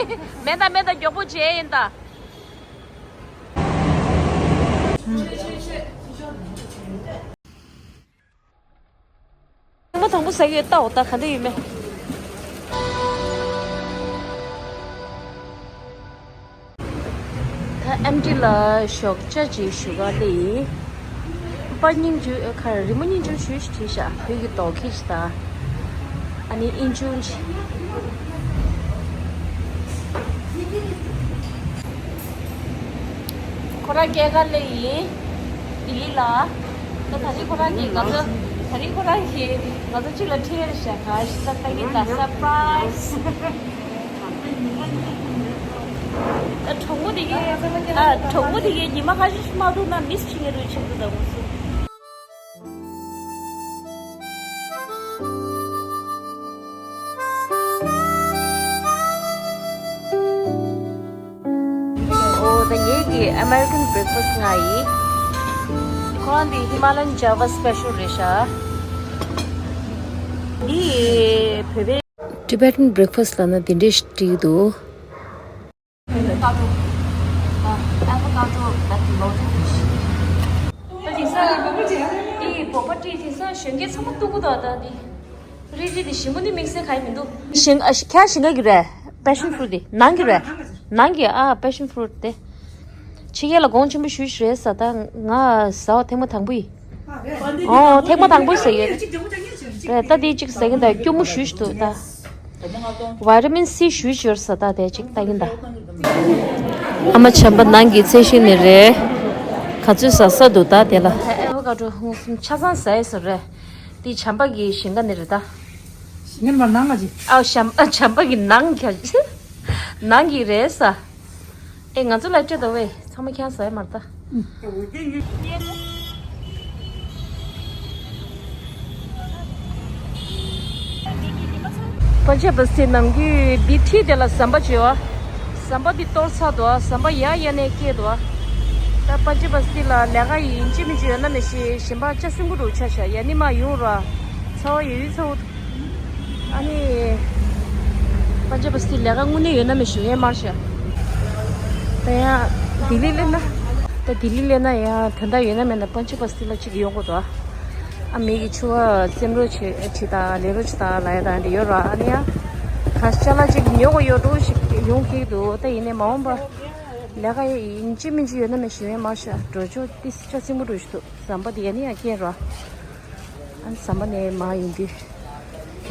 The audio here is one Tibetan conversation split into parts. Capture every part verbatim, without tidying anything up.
མེད་ད་མེད་ད། མགྱོགས་པོ་བྱས་ཡིན་ད། ཐེངས་མ་དང་པོ་ཟ་གི་ཡོད། ལྟ་འོ་ད་ག་འདྲ་ཡོད་མེད། ད་ཨེམ་ཊི་ལ་ཞོགས་ཇ་ཅིག་ཞུ་ག་སླེབས་ཡིན། པ་སྙིང་རྗེ་ཁ་རི་མོ་སྙིང་རྗེ་ཞུ་ཞིག་བྲིས་ཤག་བོད་ཀྱི་རྡོ་ཁྱི་ཞིག་དང་། ཨ་ནི་ཨིན་ཅུན་ཞིག་ཁོ་རང་སྐྱེས་སྐར་སླེབས་ཡིན། ལྡི་ལི་ལ། ད་ད་རིང་ཁོ་རང་གིས་ང་ཚོ། ད་རིང་ཁོ་རང་གིས་ང་ཚོ་གཅིག་ལ་ཁྲིད་ཡར་བཞག་ག་ཞིག་ད་ལྟ་གི་ད་སར་པ་རའི་ཛི། ད་གྲོགས་མོ་དེ་གིས། ཨ། གྲོགས་མོ་དེ་གིས་ཉི་མ་ཁ་ཤས་ཤིག་མ་ཐུག་ན་མིས་བྱེད་མཁན་རུ་ཆགས་འདུག་ད་ང་ཚོ། ཨོ་ད་ངེད་ཀྱི་American breakfast་ང་ཡིན། ཁོ་རང་འདི་Himalayan Java special་རེད་ཤག་འདི་བོད་པའི་Tibetan breakfast་ལབ་ན་འདི་འདྲས་ཞིག་བྲིས་འདུག Avocado, uh, avocado that loaded fish. ད་དེང་སང་དེ་བོད་པ་བྲིས། དེང་སང་གཞོན་སྐྱེས་ཚང་མ་གཏུག་གི་འདུག་ད་དེ་རིལ་རིལ་དེ་ཞིམ་པོ་ནི་དམིགས་བསལ་གང་ཡང་མི་འདུག་ཞིང་ཨ་ཁྱེད་ཞིང་ཁ་གི་རེད། Passion fruit་དེ་ནང་གི་རེད། ནང་གི་ཨ་passion fruit་དེ། ཕྱི་རྒྱལ་ལ་གོང་ཆེན་པོ་ཞུ་ཞུ་རེད་ཟེར། ད་ང་ཟ་བ་ཐེངས་མ་དང་པོ་ཡིན། ཨོ་ཐེངས་མ་དང་པོ་ཟེར་ཡོད། རེད་ད། དེ་གཅིག་ཟ་གིན་ད་སྐྱུར་མོ་ཞུ་ཞུ་འདུག་ད། Vitamin C་ཞུ་ཞུ་ཡོད་ཟེར། ད་དེ་གཅིག་ལྟ་གིན་ད། ཨ་མ་བྱམས་པ་ནང་གི་ཚད་གཞི་ནི་རེད། ག་ཚོད་ཟ་ས་འདུག་ད་དེ་ལ། ཨེ་ཝ་ཀ་ཌོ་ཧུང་སུམ་ཆ་ཚང་ཟ་ཡོད་ཟེར་རེད། དེ་བྱམས་པ་གི་ཞིང་ཁ་ནི་རེད་ད། ཞིང་ཁ་ནི་མ་ནང་ང་ཅི། ཨ་བྱམས་ཨ་བྱམས་པ་གི་ནང་ག་ནང་གི་རེད་ཟེར། ཨེ་ང་ཚོ་ལ་སྤྲད་དོ་བས། ཚང་མ་ཁྱང་ཟ་ཡ་མར་ལྟ། པན་ཇ་བ་སི་ཏི་ནམ་རྒྱུན་འདི་ཁྲིད་དེ་ལ་ཟམ་པ་བྱེད་བ། ཟམ་པ་འདི་གཏོར་ཚར་འདུག་ཟམ་པ་ཡ་ཡ་ནས་སྐྱེས་འདུག་ད་པན་ཇ་བ་སི་ཏི་ལ་ལས་ཀ་ཡིན་གཅིག་མིན་གཅིག་ཡོད་ན་མི་ཤེས། གཞན་པ་ལྕགས་སྲིན་པོ་འདྲ་ཆགས་ཤག་ཡ་ནི་མ་ཡོང་ར། ཚ་བ་ཡོད་ཡོད་ཚ་བོ། ཨ་ནི། པན་ཇ་བ་སི་ཏི་ལས་ཀ་དངོས་གནས་ཡོད་ན་མི་ཞུ་ཡས་མར་ཤག་ད་ཡང་ལྡི་ལི་སླེབས་ན། ད་ལྡི་ལི་སླེབས་ན་ཡང་དོན་དག་ཡོད་ན་མེད་ན་པན་ཇ་བ་སི་ཏི་ལ་གཅིག་ཡོང་དགོས་འདུག་ཨ་མི་གི་ཕྱུ་པ་རྩེད་རོགས་བྱེད་ཁྲིད་དང་ལེན་རོགས་བྱེད་དང་ལབ་ཡ་དང་འདི་ཡོད་ར། ཨ་ནི་ཡང་གང་ཅ་ལག་ཅིག་ཉོ་དགོས་ཡོད་འགྲོ་ཞིག་ཡོང་གི་འདུག་ད་ཡིན་ནའི་མ་འོངས་པ་ལས་ཀ་ཡིན་གཅིག་མིན་གཅིག་ཡོད་ན་མི་ཞུ་ཡས་མར་ཤག་འགྲོ་ཆོག་ཏིས་ཆ་ཚིམ་པོ་འགྲོ་ཞིག་འདུག་ཟམ་པ་དེ་ཡ་ནི་ཡང་སྐྱེས་ར། ཨ་ཟམ་པ་ནས་མར་ཡོང་དུས།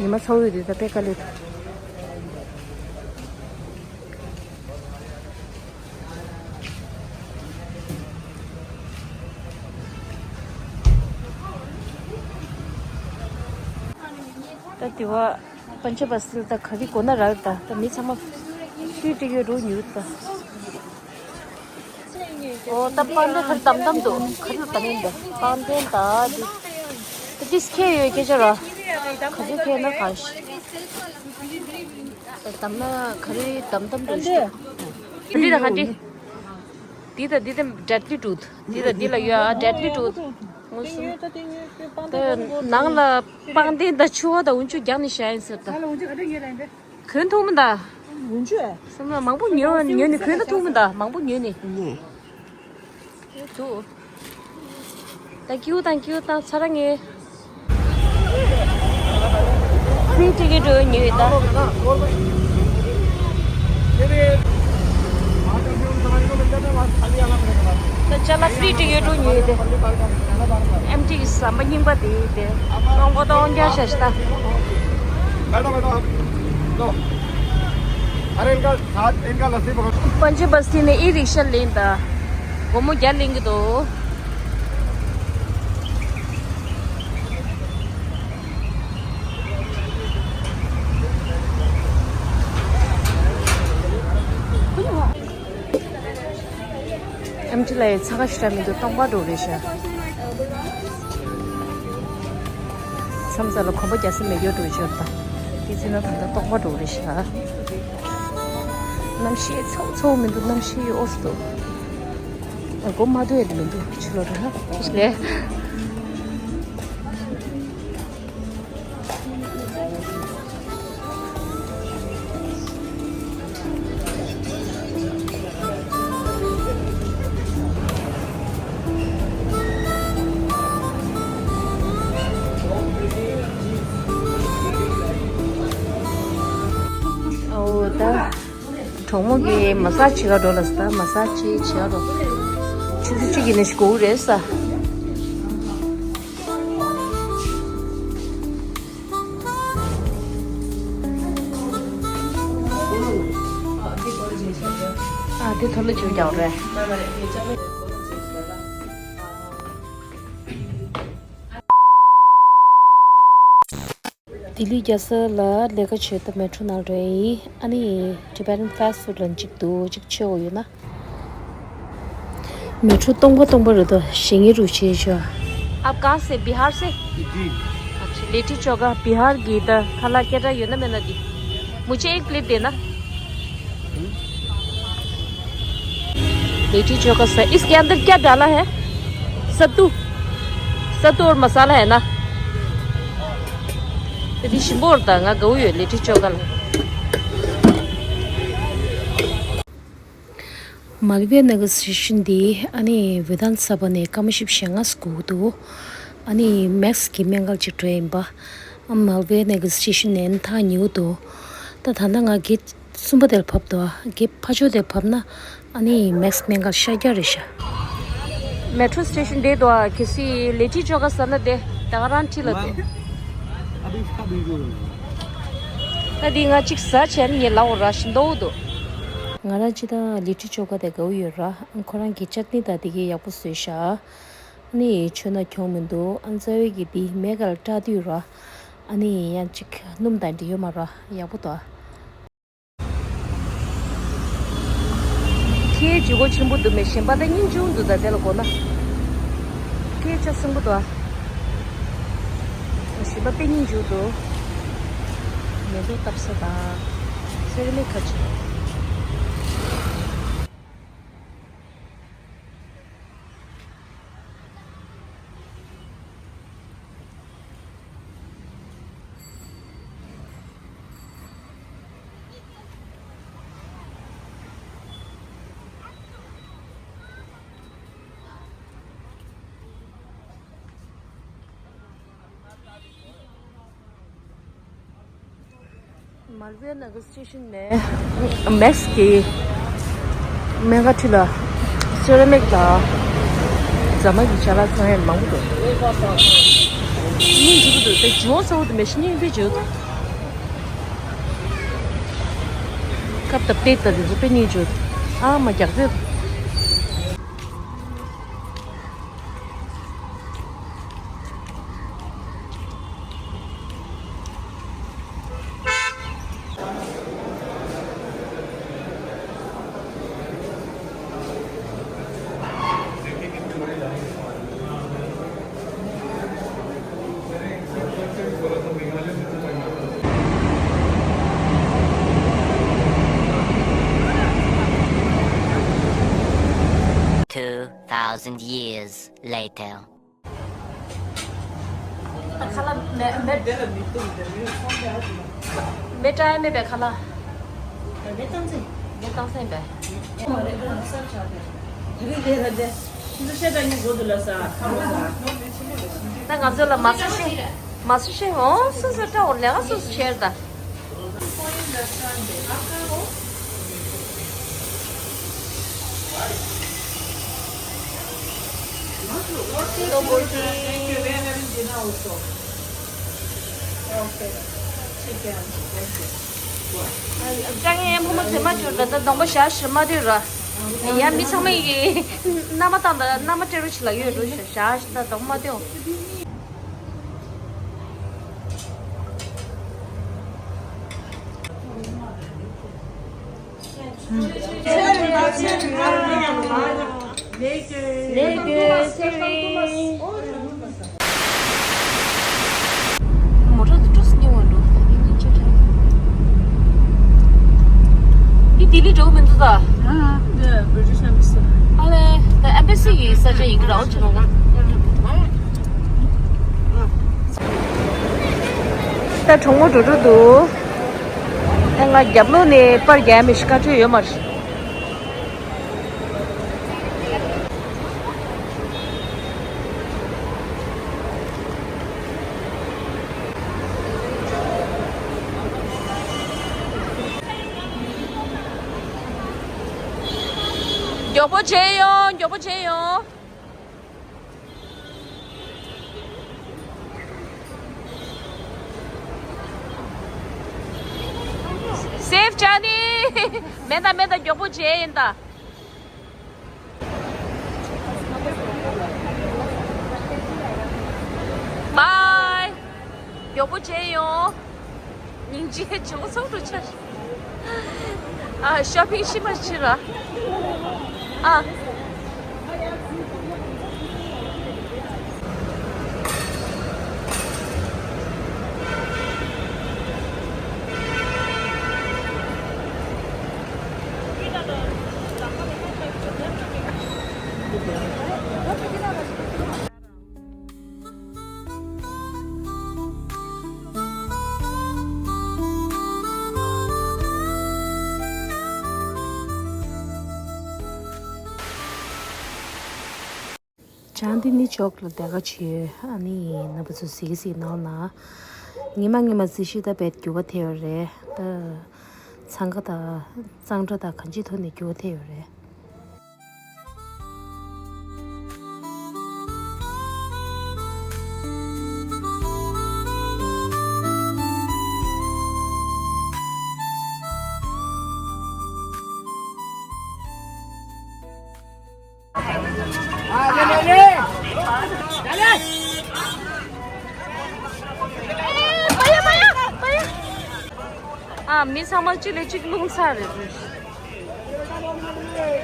ཉི་མ་ཚ་བོ་ཡོད་དུས་ད་དཔེ་དཀའ་ལས་འདུག་ད་དེ་བ་པན་ཇ་བ་སི་ཏི་ད་ག་རེ་དགོས་ན་རག་ད། ད་མི་ཚང་མ་ཧྲི་ཏི་གི་རུ་ཉུལ་ད། ཨོ་ད་པང་གདན་ག་རེ་དམ་དམ་འདུག་ག་རེ་དམ་ཡིན་འདུག་པང་གདན་ད་འདི། ད་ཏིས་ཁྱེར་ཡོད་སྐད་ཆ་ར། ག་ཚོད་ཁྱེར་ན་གང་ཞིག་ད་དམ་ན་ག་རེ་དམ་དམ་འདུག་ཞིག་འདི་ད་ག་འདི། འདི་ད་འདི་ད་deadly tooth། འདི་ད་འདི་ལ་ཡོད་ཨ་deadly tooth། ངོ་སུ། ད་ནང་ལ་པང་གདན་ད་ཕྱུ་པ་ད་འུ་ཆུ་རྒྱག་ནི་བཞག་ཡིན་ཟེར་ད། གོན་ཐུབ་མི་ད། འུ་ཆུ། སེམས་ལ་མང་པོ་ཉོ་ཉོ་ནི་གོན་ད་ཐུབ་མི་ད། མང་པོ་ཉོ་ནི། ཉེ། འདུག་ད་ཀིའུ་དང་ཀིའུ་དང་ཚ་ར་ངེ། free ticket་འགྲོ་ཉོས་ད། ད་ཅ་ལག་free ticket་འགྲོ་ཉོས་ཏེ། ཨེམ་ཊི་གི་ཟམ་པ་རྙིང་པ་དེ་དེ། སྟོང་པ་སྟོང་རྒྱག་བྱ་ཞིག་ད། madam, madam, आप लो। अरे, इनका साथ, इनका लस्सी पकड़ो। པན་ཇ་བ་སི་ཏི་ནས་ཨི་རིག་ཤ་ལེན་ད། སྒོར་མོ་བརྒྱ་ལེན་གི་འདུག་ཨེམ་ཊི་ལ་ཡི་ཚ་ཁ་ཞེ་དྲག་མི་འདུག་སྟོང་པ་འགྲོ་རེད་ཤག་མཚམས་མཚམས་ལ་གོམ་པ་རྒྱག་ས་མེད་རྒྱུ་འགྲོ་ཆོག་ད། དེ་ཚེ་ན་ད་ལྟ་སྟོང་པ་འགྲོ་རེད་ཤག་གནམ་གཤིས་ཚ་བོ་ཚ་བོ་མི་འདུག་གནམ་གཤིས་ཨོ་སི་འདུག་སྒོ་མ་བརྡུང་ཡ་དེ་མི་འདུག་ཕྱི་ལོགས་རེད་ཧ་ལས། གྲོགས་མོ་གིས་མ་སཱ་ཇི་བྱེད་ག་འགྲོ་ལབ་ས། མ་སཱ་ཇི་བྱེད་ག་འགྲོ། ཆུ་ཚོད་གཅིག་གི་ནས་ཞིག་འགོར་རེད་ས། ཨ་དེ་ཐོག་ལ་ཅིག་རྒྱག་རེད། ལྡི་ལི་རྒྱལ་ས་ལ་ལས་ཀ་བྱེད་སྟབས་མེ་ཊོ་ནང་འགྲོ་ཡི། ཨ་ནི་Tibetan fast food ལ་གཅིག་འདུག་གཅིག་མཆོད་དགོས་ཡོད་ན། མེ་ཊོ་སྟོང་པ་སྟོང་པ་རེད་དོ། ཞེ་ངེས་རུ་བྱེད་ཤོག आप कहाँ से? बिहार से? जी। अच्छा, लिट्टी चोखा बिहार की तो खाला क्या ཡོད་ན་མེད་ན། दी मुझे एक प्लेट देना। लिट्टी चोखा सर, इसके अंदर क्या डाला है? सत्तू, सत्तू और मसाला है ना? དེ་ཞིམ་པོ་རེད་ད། ང་དགའ་བོ་ཡོད་ལི་ཊི་ཅོ་ཀ་ལ། མལ་བེ་ནག་གི་སི་ཊེ་ཤན་འདི་ཨ་ནི་བི་དྷཱན་ས་བྷ་ནས་སྐར་མ་བཞི་བཅུ་ཞེ་ལྔ་ཙམ་འགོར་འདུག་ཨ་ནི་མེག་སི་གི་སྨན་ཁང་ཅིག་འགྲོ་ཡིན་པ། ཨ་མལ་བེ་ནག་གི་སི་ཊེ་ཤན་ནས་ཐག་ཉེ་བོ་འདུག་ད་ད་ལྟ་ང་གེ་ཊི་གསུམ་པ་དེར་བབས་འདུག་གེ་ཊི་ཕ་ཕྱོགས་དེར་བབས་ན་ཨ་ནི་མེག་སི་སྨན་ཁང་ཤར་རྒྱག་རེད་ཤག मेट्रो स्टेशन दे दो किसी लिट्टी चोखा ཟ་ན་དེ་ད་ག་རང་ཁྲིད་ལ་དེ། अभी इसका वीडियो बनाओ। ད་འདི་ང་གཅིག་ཟ་བྱས་ནས་ངས་ལབ་འོ་ར་ཞིག་འདོག་འདུག་ང་རང་ཅི་ད་ལི་ཊི་ཅོ་ཀ་དེ་དགའ་བོ་ཡོད་ར། ཁོ་རང་གི་ཅག་ནི་ད་དེ་གས་ཡག་པོ་བཟོས་ཤག་ཨ་ནི་མཆོད་ན་གྱོང་མི་འདུག་ཨ་རྩ་བའི་གི་དེ་མེ་ག་ལ་སྐྲག་དུས་ར། ཨ་ནི་ཡང་ཅིག་སྣུམ་དང་འདྲེས་ཡོད་མ་ར་ཡག་པོ་འདུག་ཁའི་ལྗིད་ཁོག་ཆེན་པོ་འདུག་མེ་གཞན་པ་ད་སྙིང་རྗེ་འདུག་ད་དེ་ལ་གོ་ན། ཁའི་ཆ་སྲིན་པོ་འདུག་གཞན་པ་དཔེ་སྙིང་རྗེ་འདུག་མེ་ཏོག་བཏབ་ས་དང་སེར་མིག་ཁ་ཆེ། མལ་བེ་ནག་གི་སི་ཊེ་ཤན་ནས་མེག་སི་གི་སྨན་ཁང་ཁྲིད་ལ་སེ་ར་མིག་དང་རྫ་མ་གི་ཅ་ལག་ཚང་ཡང་མང་པོ་འདུག་སྙིང་རྗེ་པོ་འདུག་དེ་ལྗིད་འོ་ཚ་བོ་དེ་མེ་ཤི་སྙིང་དཔེ་འཇོག་ཁབ་ཏབ་ཏེ་ཏ་རི་རུ་པེ་ནི་ཇོ། ཨ་མ་རྒྱག་རེད། Two thousand years later. ཁ་ལག་མེ་མེ་མེ་ཏྲ་ཡ་མེད་པའི་ཁ་ལག་མེ་ཏང་སེ། མེ་ཏང་སེ་པས། ད་ང་ཚོ་ལ་མ་སུ་ཤི་མ་སུ་ཤི་འོང་སོ་སོ་སྐྲ་འོར་ལས་ཀ་སོ་སོ་བྱས་ད། Thank you. Very, very dinner also. Okay. Chicken. Thank you. ཅང་ཡང་ཕོ་མོ་དེ་མ་བྱོས་ད་ད་གདོང་པ་ཞག་ཞིག་མ་ལྟོས་ར། ཡང་མི་ཚང་མ་ཡི་མནའ་མ་བཏང་ད་མནའ་མ་སྤྲད་རོགས་ཞིག་ལ་ཡོད་རོགས་ཞག་ཞག་ཞིག་ད་གདོང་མ་ལྟོས། མོ་ཊ་དུ་འགྲོ་སྙིང་བ་འགྲོ་ད་ནི་ཉིན་ཆད་ཁྲ། འདི་ལྡི་ལི་འགྲོ་གི་མི་འདུག་ད། ཨ་ལེ་ད་ཨེམ་པེ་སི་གི་ས་ཆ་ཡིན་གི་ར་འོ་ཅི་མ་ག་ད་གྲོགས་མོ་འགྲོ་འགྲོ་འདུག་ཨ་ང་རྒྱབ་ལོགས་ནས་པར་རྒྱག་མི་ཤི་ཀ་ཁྲོད་ཡོད་མ་རེད། མགྱོགས་པོ་བྱེད་ཡོང་། མགྱོགས་པོ་བྱེད་ཡོང་། སེབ་ཅ་ནི། མེད་ད་མེད་ད། མགྱོགས་པོ་བྱེད་ཡིན་ད། བའི། མགྱོགས་པོ་བྱེད་ཡོང་། སྙིང་རྗེ་བྱེད་ཚོགས་རུ་ཆ། ཨ། ཤོ་པིང་ཤི་མ་ཕྱིར་ར། ཨ། བྱང་འདི་ནི་ཅོག་ལ་དེ་ག་བྱོས། ཨ་ནི་རྣམ་པ་ཚོ་གཟིགས་གཟིགས་གནང་ན། ཉི་མ་ཉི་མ་གཟི་བརྗིད་ད་བེད་འགྱུར་བ་ཐེབས་རེད་ད། འཚང་ཁ་དང་གཙང་སྦྲ་དང་གང་ཅིའི་ཐོག་ནས་འགྱུར་བ་ཐེབས་ཡོད་རེད། ཨ། མི་ཚང་མ་གཅིག་ལས་གཅིག་རླུང་ཚ་རེད།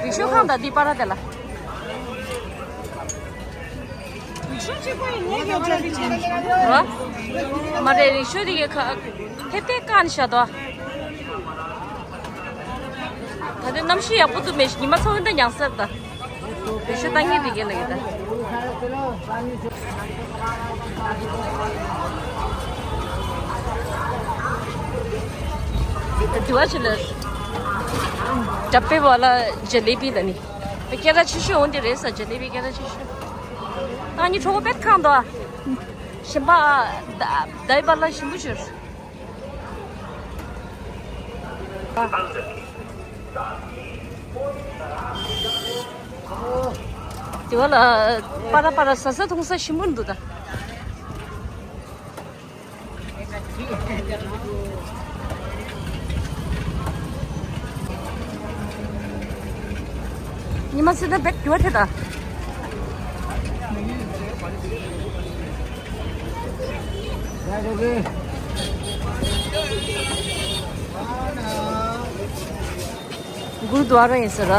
རིག་ཤོད་ཁང་དང་འདི་པར་དེ་ལ། རིག་ཤོད་གཅིག་པོ་ཡིན་ནས་ཡོད་ཅག་རེད་ཅེས། རོ། མ་རེད། རིག་ཤོད་དེ་གའི་ཁ། ཐེབས་ཐེབས་བཀང་བཞག་དོ། ད་དུང་གནམ་གཤིས་ཡག་པོ་འདུག་མེད། ཉི་མ་ཚོགས་འདི་ཉང་སར་ད། བེད་སྤྱོད་བཏང་མཁན་དེ་གས་ལ་ཡོད་ད། དེ་བ་ཆེ་ལ། ཇ་པེ་བ་ལ་ཇ་ལེ་བི་ལ་ནི། སྐད་གྲགས་ཆེ་ཤོས་འོན་ཏེ་རེད་ས། ཇ་ལེ་བི་སྐད་གྲགས་ཆེ་ཤོས། ད་ནི་གྲོགས་པོ་པད་ཁང་དོ། ཞིམ་པ། ད་ཡི་བ་ལ་ཞིམ་པོ་ཞོར། དེ་བ་ལ་པ་ར་པ་ར་ཟ་ས་འཐུང་ས་ཞིམ་པོ་འདུག་ད། ཉི་མ་ཚེ་ད་བེད་འགྱུར་བ་ཐེབས་ད། གུར་དུ་ཨ་རོ་ཡིན་ཟེར་ར།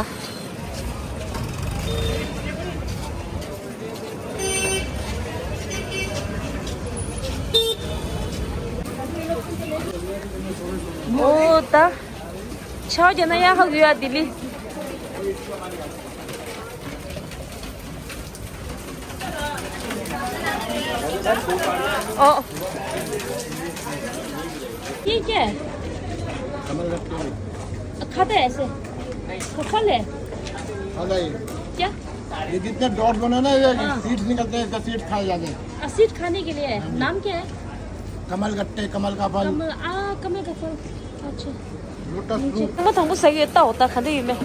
ཨོ་ད། ཆའོ་རྒྱ་ན་ཡ་ཧ་གུ་ཡ་ལྡི་ལི། ཨོ། ये क्या है? कमल गट्टे। खाता है ऐसे? फल है? खाना है। क्या? ये जितने डॉट बना ना, ये हाँ। सीड्स निकलते हैं, इसका सीड्स खाया जाता है। आ, सीड खाने के लिए है। हाँ जी। नाम क्या है? कमल गट्टे, कमल का फल। कमल, आ, कमल का फल। अच्छा। Lotus fruit. ང་དང་པོ་ཟ་གི་ཡོད། ལྟ་འོ་ད་ག་འདྲ་ཡོད་མེད།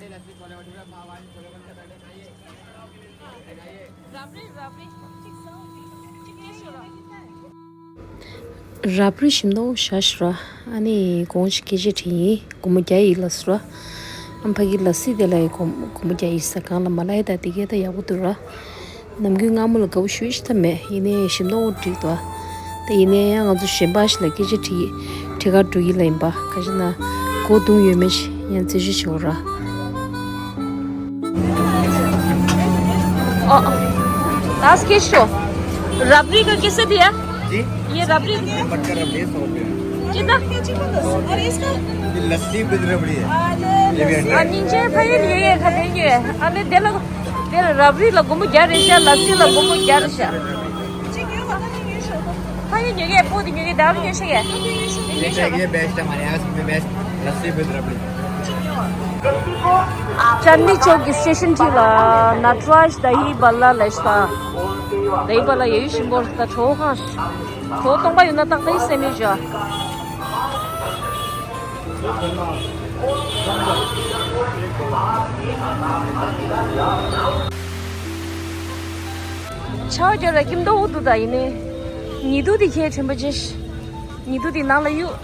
རབ་རིབ་ཞིམ་མདོག་ཤ་ཤི་ར། ཨ་ནི་གོང་ཞིག་སྐད་ཆ་དྲིས་ཡིན། སྒོར་མོ་བརྒྱ་ཡིན་ལབ་སོང་ར། ཨ་ཕ་གི་ལ་སི་དེ་ལ་ཡི་སྒོར་སྒོར་མོ་བརྒྱ་ཡིན་ས་གང་ལ་མ་ལ་ཡི་ད་དེ་གས་ད་ཡག་པོ་འདུག་ར། ནམ་རྒྱུན་སྔ་མོ་ལ་དགའ་པོ་ཞུ་ཡི་ཤི་ཐབས་མེད། ཡིན་ནའི་ཞིམ་མདོག་འགྲིག་འདུག་ཨ། ད་ཡིན་ནའི་ཡང་ང་ཚོ་གཞན་པ་ཞིག་ལ་སྐད་ཆ་དྲིས་ཡི། ཁྲི་ཁར་འགྲོ་གི་ལ་ཡིན་པ། ག་ཞིག་ན་སྒོ་རྡུང་ཡོད་མེད་ཞིག་ཡང་རྩད་གཅོད་བྱེད་འོ་ར། ཨ། ཨ། ད་སྐད་ཤོད། रबड़ी का कैसे दिया? जी? ये रबड़ी। ये मटका रबड़ी है, सौ रुपये। कितना? और इसका? ये लस्सी विद रबड़ी है। ये भी हंड्रेड। ཨ་སྙིང་རྗེ་ཕ་ཡུལ་ཡོད་ཡོད་ཁ་དེ་ཡོད། ཨ་ནི་དེ་ལ་དེ་ལ་རབ་རིབ་ལ་སྒོར་མོ་བརྒྱ་རེད་ཤག་ལ་སི་ལ་སྒོར་མོ་བརྒྱ་རེད་ཤག་ཕ་ཡུལ་ཉོ་གི་པོ་དེ་ཉོ་གི་ད་ཉོ་ཤག་ཡ། ཉོ་ཤག ये बेस्ट है हमारे यहाँ, इसमें बेस्ट लस्सी विद रबड़ी। चांदनी चौक की स्टेशन थी ला, नटराज दही बल्ला लेस्ता। दही बल्ला यही शिंबोर ता ठो खास। ठो तोंबा युना तक दही से मिल जा। ཆའོ་རྒྱ་ལ་ཀིམ་དོ་འུ་དུ་ད་ཡིན་ནི། ཉི་དུ་དི་ཁྱེད་དྲན་པ་ཅེས། ཉི་དུ་དི་ནང་ལ་གཡུག་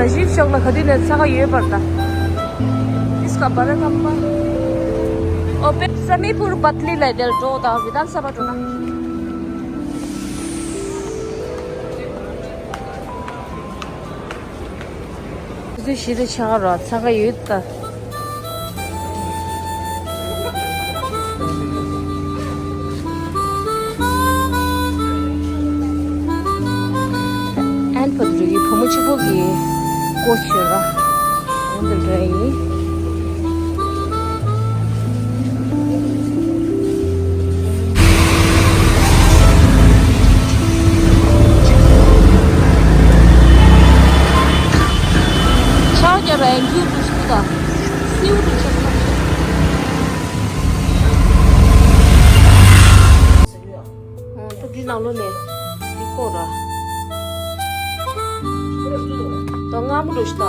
ར་ཇིབ་ཤོག་ལ་ག་དུས་ནས་ཚ་ག་ཡོད་པར་ད། इसका बड़ा खंबा। ओ पे समीपुर पतली ले दिल ड्रो दा विधानसभा टूना। ཟི་ཤི་དེ་ཆག་ར་ཚ་ག་ཡོད་ད། ཨན་པ་དུ་རུ་ཡི་བུ་མོ་གཅིག་པོ་གི་སྒོ་ཕྱེ་ར། འོན་ཏེ་འདྲ་ཡིན། ཆའོ་རྒྱ་ར་ཨེན་ཇུ་རུ་སུ་དང་སིའུ་རུ་ཆགས་ས། ཨ་ད་འདི་ནང་ལོགས་ནས་འདི་བཀོག་ར། ད་སྔ་མོ་འགྲོ་ཤི་ད།